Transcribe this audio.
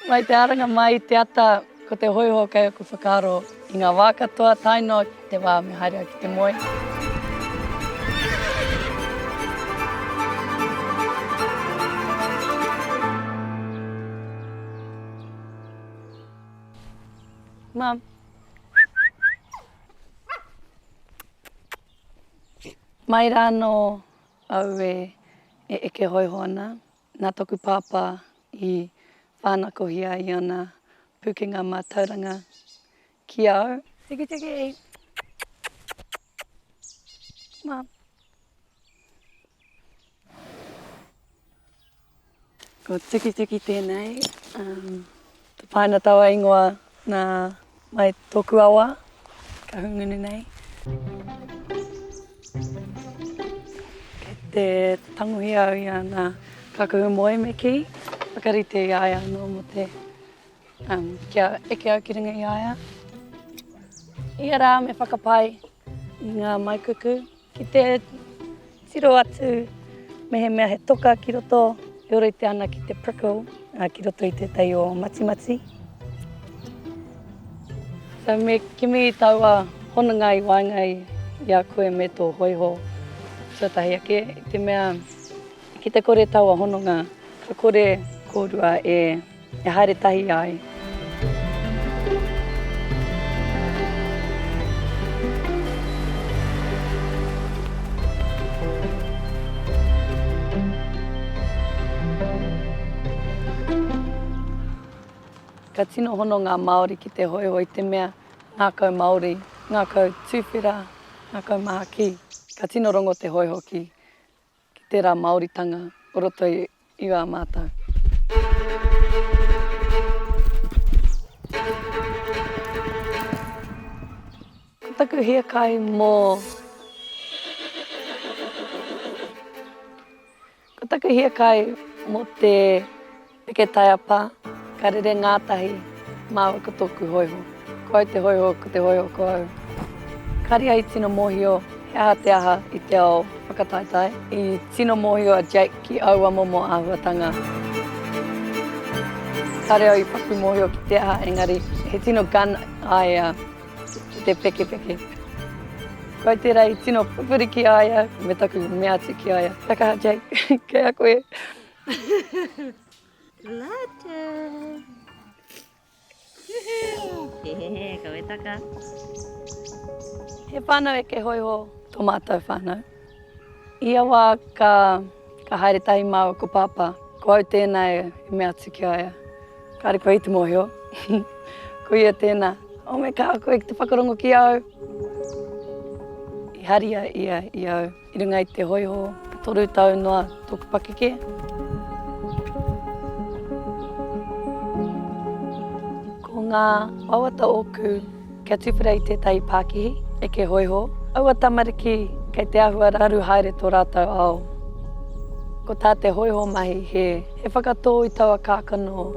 Mai te aranga mai i te ata, ko te hōiho kei aku whakaaro i ngā wā katoa tae noa ki te wā me haere au ki te moe. Mum. Mai rā anō au e eke hōiho ana. Nā taku pāpā i whānakohia i ana pūkenga mātauranga ki a au. Tikitiki! Mā. Ko Tikitiki tēnei. Um, tapaina taua ingoa nā mai tōku awa, Kahungunu nei. Kei te tangohia au i ana kākahu moe me kī, whakarite i a ia anō mō te, um, kia eke au ki runga i a ia. Ia rā me whakapai i ngā maikuku ki te tiro atu mehemea he toka ki roto, e ōrite ana ki te prickle, ki roto i tētahi o matimati. So me kimi i taua hononga i waenga i a koe me tō hōiho tuatahi ake, i te mea ki te kore taua hononga, ka kore kōrua e E haere tahi ai. Ka tino hono ngā Māori ki te hōiho i te mea ngākau Māori, ngākau tuwhera, ngākau māhaki. Ka tino rongo te hōiho ki ki tērā Māoritanga o roto i ā mātou. Ko taku hiakai mō. Ko taku hiakai mō te Peke taiapa, ka rere ngātahi māua ko tōku hōiho. Ko au te hōiho, ko te hōiho ko au. Kāre au i tino mōhio he aha te aha i te ao whakataetae. I tino mōhio a Jake ki aua momo āhuatanga. Kāre au i paku mōhio ki te aha engari he tino gun a ia ki te pekepeke. Ko au tērā i tino pupuri ki a ia me taku mea atu ki a ia, Kia kaha Jake, kei a koe. Lotte. Kawe taka. He whānau eke hōiho tō mātou whānau. Ia wā ka, ka haere tahi māua ko Pāpā, ko au tēnā e mea atu ki a ia. Kāre koe i te mōhio. Ko ia tēnā. Oh, me kaha koe ki te whakarongo ki au. I haria ia i au. I runga i te hōiho, e tau noa tōku pakeke. Ko ngā wawata ōku kia tuwhera i tētahi pākihi, eke hōiho. Aua tamariki kei te āhua raru haere tō rātou ao. Ko tā te hōiho mahi he, he whakatō i taua kākano.